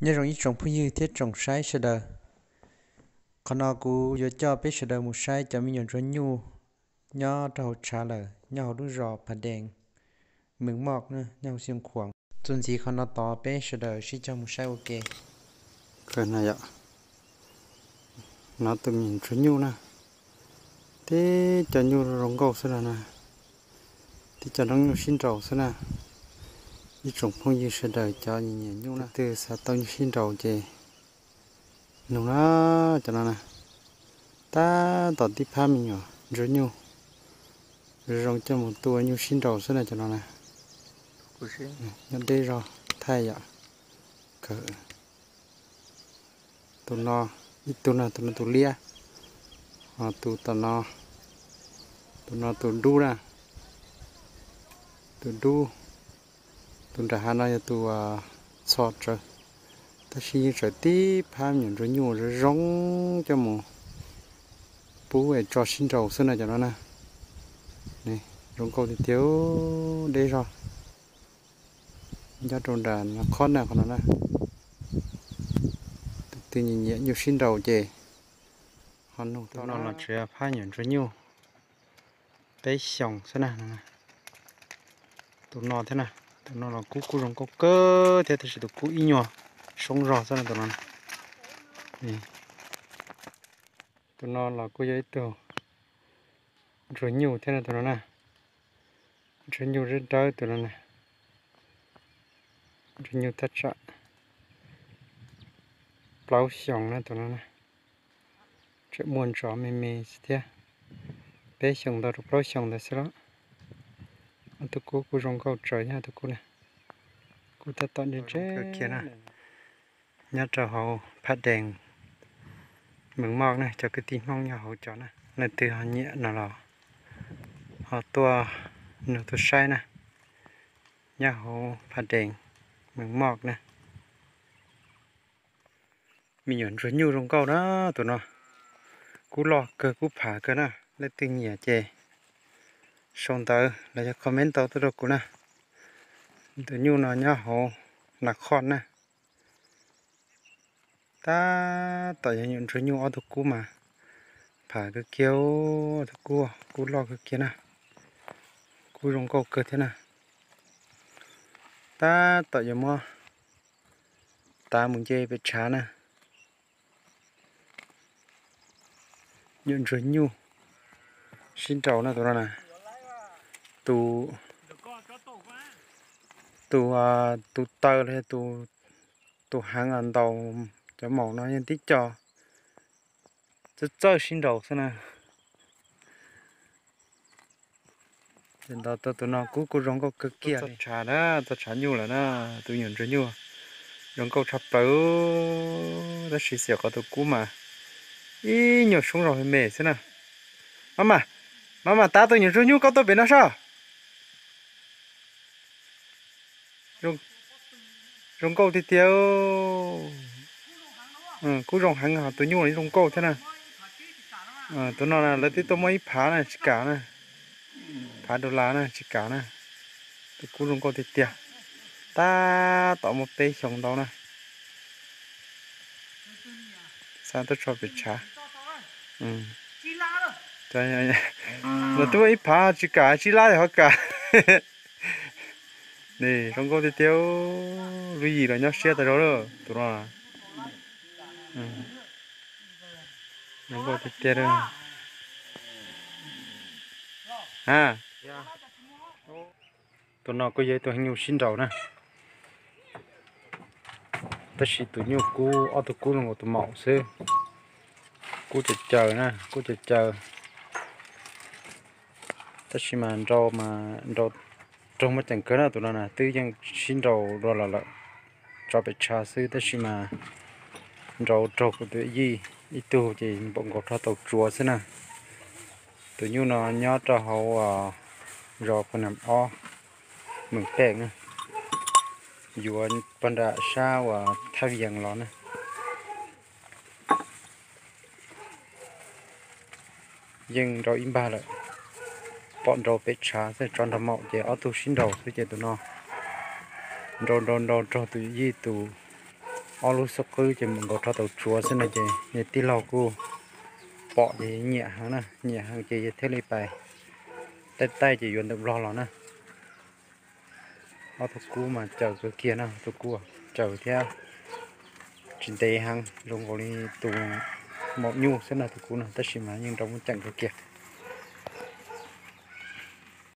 Nyob zoo ib tsoom phooj ywg thiab tsoom saib sawv daws. Qhov no kuv yuav coj peb sawv daws mus saib cov me nyuam ntsuag nyuj nyob rau hauv tshav lawm, nyob hauv lub zos Phav Dees, Mees Moj, nyob hauv Xeev Khuam. Txuas ntxiv qhov no tod peb sawv daws sib cog mus saib ua ke. Hnov tus me nyuam ntsuag nyuj na, tib co nyuj zoo nkauj xwb no na, tib co noob nyuj sib nraus xwb na. Ib tsoom phooj ywg sawv daws cov nyiam nyuj na, twg xav tau nyuj sib nraus ces nug na, cov no na, tab tom tib phab me nyuam ntsuag nyuj zoo zoo coj mus tua nyuj sib nraus xwb na cov no na. Nyob deb zog thaij yom. Tus no, ib tug no, tus no tus liab, ho tus tom no, tus no tus dub na, tus dub, tus nram hav no yog tus txho tsawv. Tab sis yeej tseem tib phab me nyuam ntsuag nyuj zoo zoo coj mus pub es tso sib nraus xwb na cov no na. Zoo nkauj tiag tiag, deb zog. Nyob rau nram no qhov na, qhov no na. Tus twg nyiam nyiam nyuj sib nraus ces ho nug tau no. Los tsev phab nyuam ntsuag nyuj peb xyoos xwb na. Tus no thiab na, tus no los kub kuj zoo nkauj kawg thiab, tab sis tus kub ib nyuag soob zog xwb na tus no. Tus no los kuj yog ib tug ntsuag nyuj thiab na tus no na. Ntsuag nyuj dawb dawb tus no na. Ntsuag nyuj thaj tsam plaub xyoos na tus no na. Tseem muaj ntsos me me xwb thiab, peb xyoos ntau rau plaub xyoos ntawd xwb los. Ob tug kub kuj zoo nkauj tsawv thiab tus kub na. Kub tab tom ntse ntse kiag na. Nyob rau hauv Phaj Dees, Mees Moj na, cov kwv tij Hmoob nyob hauv cov na, leej twg ho nyiam no los ho tuaj nug tuaj saib na. Nyob hauv Phaj Dees, Mees Moj na. Me nyuam ntsuag nyuj zoo nkauj na tus no. Kub loj kawg kub phav kawg na, leej twg nyiam ces sau ntawv los yog comment tau tuaj rau kuv na. Tus nyuj no nyob hauv Nas Khoj na. Tab tom yog nyuam ntsuag nyuj ob tug kub mas phav kawg kiag, ob tug kub, kub loj kawg kiag na. Kub zoo nkauj kawg thiab na. Tab tom yuav muab tav mus nce pem tshav na. Nyuam ntsuag nyuj sib nraus na tus no na. Tus, tus, tus taw los yog tus heev los ntaus cov maum no yeej tib co txawj txawj sib nraus xwb na. Ces ntaus tau tus no kub kuj zoo nkauj kawg kiag li. Txog tshav na, txog tshav nyuj lawm na, tus nyuam ntsuag nyuj zoo nkauj tshaj plaws. Tab sis xiam qhov tus kub mas ib nyuag soob zog me me xwb na. Maj mam, maj mam tav tus nyuam ntsuag nyuj koj tuaj pem no soj. Zoo nkauj tiag tiag. Kub zoo heev, tus nyuj zoo nkauj thiab na. Tus no lawv twb tuaj muab ib phav na tsis kam na, phav dollar na tsis kam na. Tus kub zoo nkauj tiag tiag, tab tom muaj peb xyoos ntau na. Xav tuaj tso pem tshav. Lawv twb muab ib phav tsis kam, tsib lab ho kam. Zoo nkauj tiag tiag, lub yim los nyob siab tas zog lawm tus no. Zoo nkauj tiag tiag. Tus no kuj yog ib tug heev nyuj sib nraus na. Tab sis tus nyuj kub, ob tug kub zoo nkaus tus maum xwb. Kub caws caws na, kub caws caws. Tab sis mas nrau mas nrau raug muaj ceem kawg na, tus no na twb yeej sib nraus dua los lawm, tso pem tshav xwb, tab sis mas nrau raug kuv tus yij ib tug ces npaum nkaus rho tau tsuav xwb na. Tus nyuj no nyob rau hauv zos Phu Nam Ob, Mees Pej na, yuav pog nram sab uas Thaj Yees los na. Yeej nrau ib npag lawm, pom nrau pem tshav xwb, tso nrog maum ces ob tug sib nraus xwb ces tus no nrau nrau nrau raug tus yij tus Ob lub xub qwb ces mus nkaus rau tau tsuav xwb no ces yawg tij laug kuj pom ces nyiam heev na, nyiam heev ces yawg thiaj li pais taij taij ces yuav ntawm Nplog los na. Ob tug kub mas cawm kawg kiag na, tug kub cawm thiab tsis ntev heev, zoo nkaus li tus maum nyuj xwb no tus kub no, tab sis mas yeej nrov muaj ceem kawg kiag.